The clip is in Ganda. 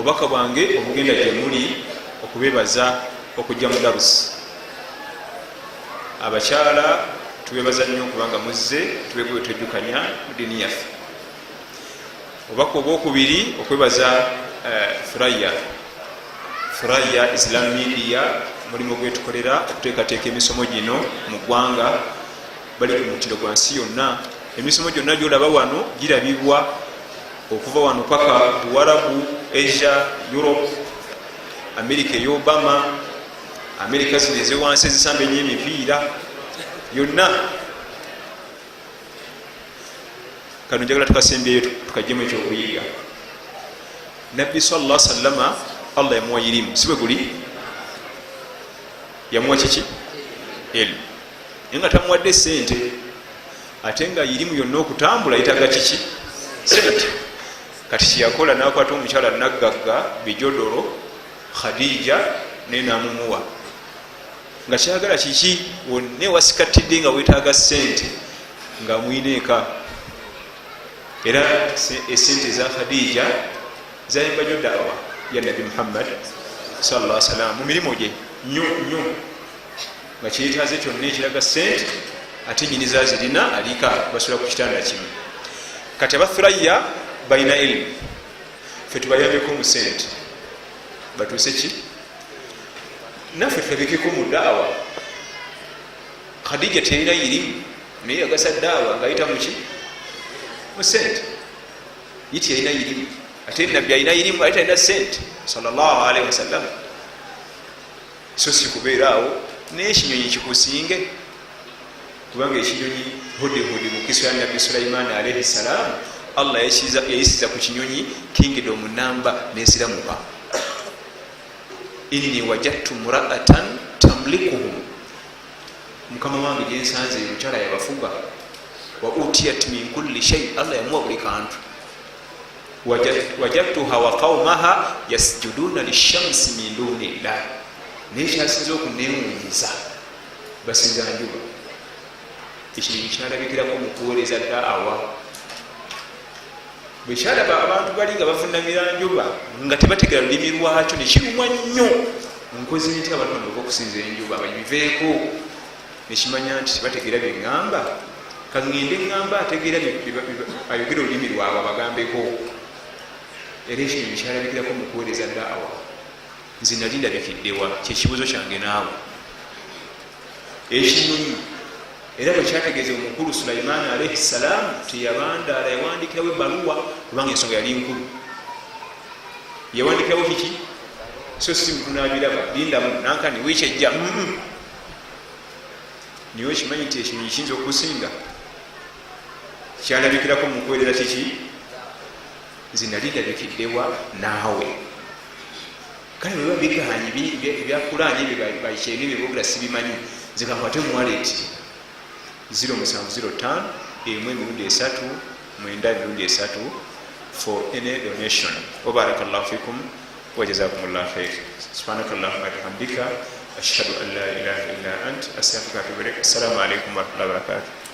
Obubaka bwange obugenda gye muli okubebaza okujja mu darusi. Abakyala tubebaza nnyo kubanga muzze tubeko bwetwejjukanya mu ddiini yaffe. Obubaka obwokubiri okwebaza Thuraya, Thuraya Islam Media, mulimu gwetukolera okuteekateeka emisomo gino mu ggwanga. Bali ku mutindo gwa nsi yonna. Emisomo gyonna gyolaba wano girabibwa okuva wano paka Buwarabu, Asia, Europe, America eya Obama, America zino ezewansi ezisamba enyo emipiira yonna. Kano njagala tukasembyeyo tukajjemu ekyokuyiga. Nabbi salla sallama Allah yamuwa irimu, si bwe guli? Yamuwa kiki? Elimu. Naye nga tamuwadde sente, ate nga irimu yonna okutambula yetaga kiki? Sente. Kati kyeyakola nakwata omukyala naggagga bijodoro Khadija naye namumuwa. Nga kyagala kiki? Wonna ewasikatidde nga wetaaga sente nga mwina eka. Era esente eza Khadija zayamba nyo dawa ya Nabbi Muhammad sallallahu alaihi wasallam mu mirimu gye nyo nyo, nga kyetaaze kyonna ekiraga sente ate nyini zazirina, alika basula ku kitanda kimu. Kati abathuraya balina elimu, fe tubayambeko mu sente batuuse ki, naffe tulabikeko mu daawa. Khadija teyalina irimu naye yagasa daawa ngaayita muki? Mu sente. Ye teyalina irimu, ate Nabbi alina irimu ate talina sente salllahalaihi wasallam. So si kubeera awo naye ekinyonyi kikusinge, kubanga ekinyonyi hudihudi mu kiso ya Nabbi Sulaimaani alaihi salaamu, Allah yayisiza ku kinyonyi kingdom namba nesiramuka. Inni wajadtu mraatan tamlikuhum, mukama wange gyensanze omukyala yabafuga. Wa utiyat min kulli shay, Allah yamuwa buli kantu. Wajadtuha wa qaumaha yasjuduna lishamsi min dunillah. Naye kyasinze okunewunyiza, basinza njuba. Ekinyonyi kyalabikirako mu kuweereza daawa. Bwekyalaba abantu bali nga bavunamira njuba nga tebategera lulimi lwakyo, nekirumwa nnyo. Nkoze nti abantu bano bava okusinza enjuba babiveeko. Nekimanya nti tebategeera byeŋŋamba, kaŋŋende ŋŋamba ategeera ayogera olulimi lwabwe abagambeko. Era ekinyonyi kyalabikirako mu kuweereza daawa. Nze nali ndabikiddewa? Kyekibuuzo kyange naawe. Ekinyonyi era bwe kyategeeza omukulu Sulaimaani alaihi ssalaamu, teyabandaala, yawandikirawo ebbaluwa, kubanga ensonga yali nkulu. Yawandikirawo kiki? So si mutunabiraba lindamu nankani wiiki ejja. Niwe okimanyi nti ekinyonyi kiyinza okukusinga. Kyalabikirako mu kuweerera kiki? Nze nali ndabikiddewa naawe? Kale bweba biganyi ebyakulanya ebyo bakyene byebogera sibimanyi, nze kankwate mu wallet 0705 1 emirundi 3 9 emirundi 3 for any donation. Wabarakallahu fikum wajazakumullah khair. Subhanaka allahumma bihamdika, ashhadu an la ilaha illa ant, astaghfiruka wa atubu ilaik. Assalamu alaikum warahmatullahi wabarakatuh.